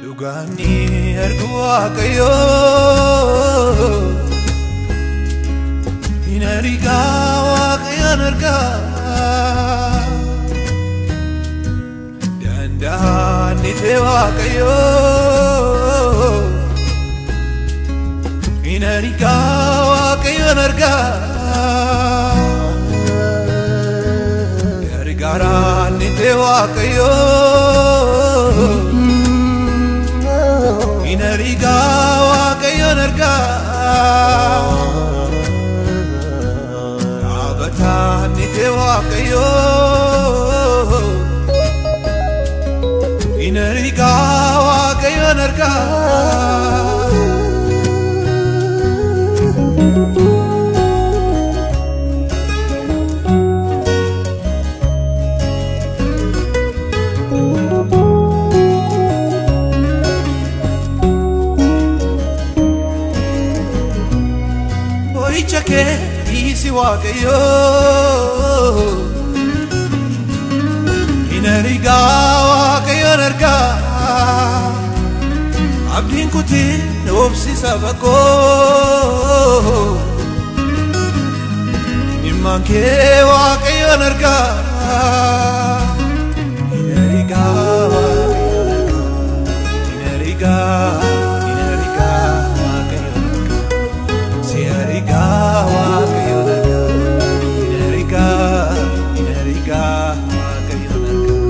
Dhugaanii erga Waaqayyoo hin argaa Waaqayyoon argaa danda'aan ta'e Waaqayyoo hin argaa Waaqayyoon argaa gargaaraan ta'e Waaqayyoo. Inariga Waaqayyoon argaa dhaabataan ni ta'e Waaqayyoo. Inariga Waaqayyoon argaa. Boricha kee dhiisi Waaqayyoo hin argaa Waaqayyoon argaa abdiin kutiin obsi saba koo dhimmaan kee Waaqayyoon argaa hin argaa Waaqayyoon argaa hin argaa hin argaa Waaqayyoon argaa. Si argaa Waaqayyoon argaa hin argaa hin argaa Waaqayyoon argaa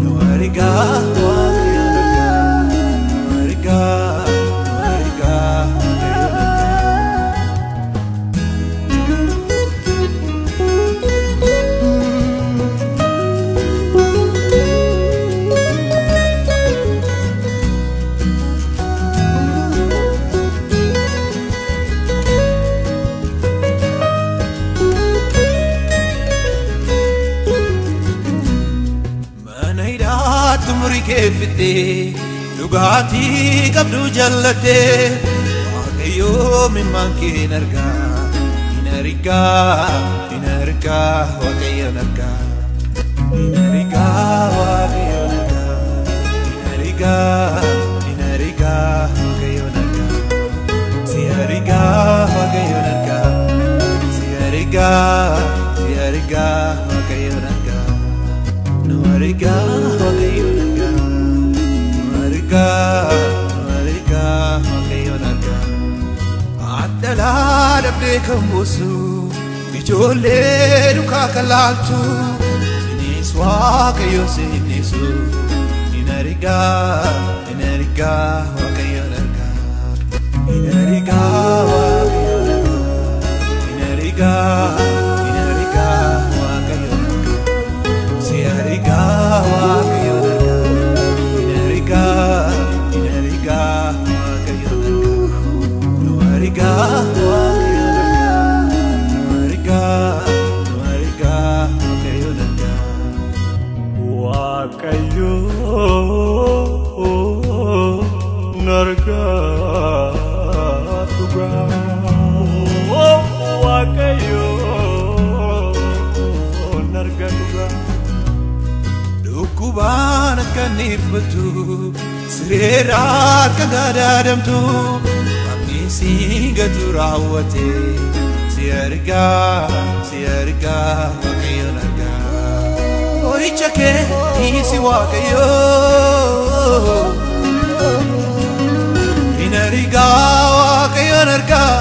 nu argaa Waaqayyoon argaa nu argaa nu argaa Waaqayyoon argaa. Mana hidhaatti umurii kee fixxee dhugaatii qabdu jallattee Waaqayyoo mimmaan kee hin argaa hin argaa hin argaa Waaqayyoon argaa hin argaa Waaqayyoon argaa hin argaa hin argaa Waaqayyoon argaa si argaa Waaqayyoon argaa si argaa si argaa Waaqayyoon argaa. Nu argaa Waaqayyoon argaa nu argaa nu argaa Waaqayyoon argaa. Addalaa dhabdee kan buusu ijoollee duukaa kan laaltu sinis Waaqayyo sinisu hin argaa hin argaa Waaqayyoon argaa hin argaa Waaqayyoon argaa hin argaa hin argaa Waaqayyoon argaa. Si argaa Waaqayyoon argaa hin argaa hin argaa Waaqayyoon argaa nu argaa Waaqayyoon argaa nu argaa nu argaa Waaqayyoon argaa. Waaqayyoon argaa dhugaa. Waaqayyoon argaa dhugaa. Dhukkubaan akka dhiphatu sireeraa akka gadaadamtu Waaqni si gatu raawwate si argaa si argaa Waaqayyoon argaa. Boricha kee dhiisi Waaqayyoo hin argaa Waaqayyoon argaa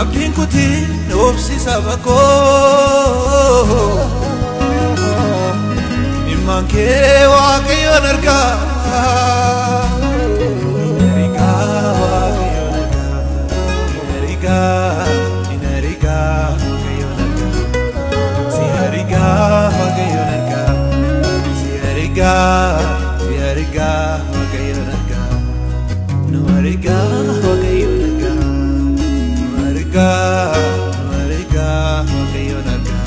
abdiin kutiin obsi saba koo. Dhimmaan kee Waaqayyoon argaa hin argaa Waaqayyoon argaa hin argaa hin argaa Waaqayyoon argaa si argaa Waaqayyoon argaa si argaa si argaa Waaqayyoon argaa nu argaa Waaqayyoon argaa nu argaa nu argaa Waaqayyoon argaa.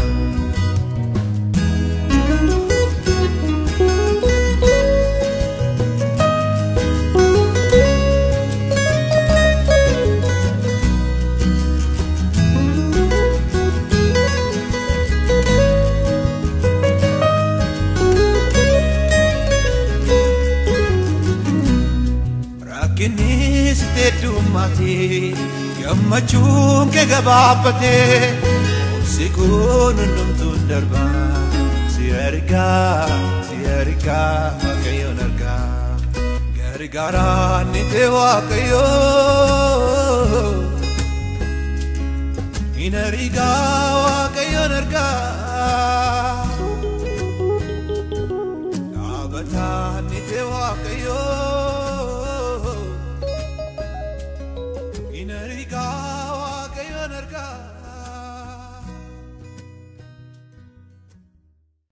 Rakkinni sitti heddummaate, gammachuun kee gabaabbate, obsi kun hundumtuun darba. Si argaa, si argaa, Waaqayyoon argaa. Gargaaraan ni ta'e Waaqayyoo. Hin argaa, Waaqayyoon argaa.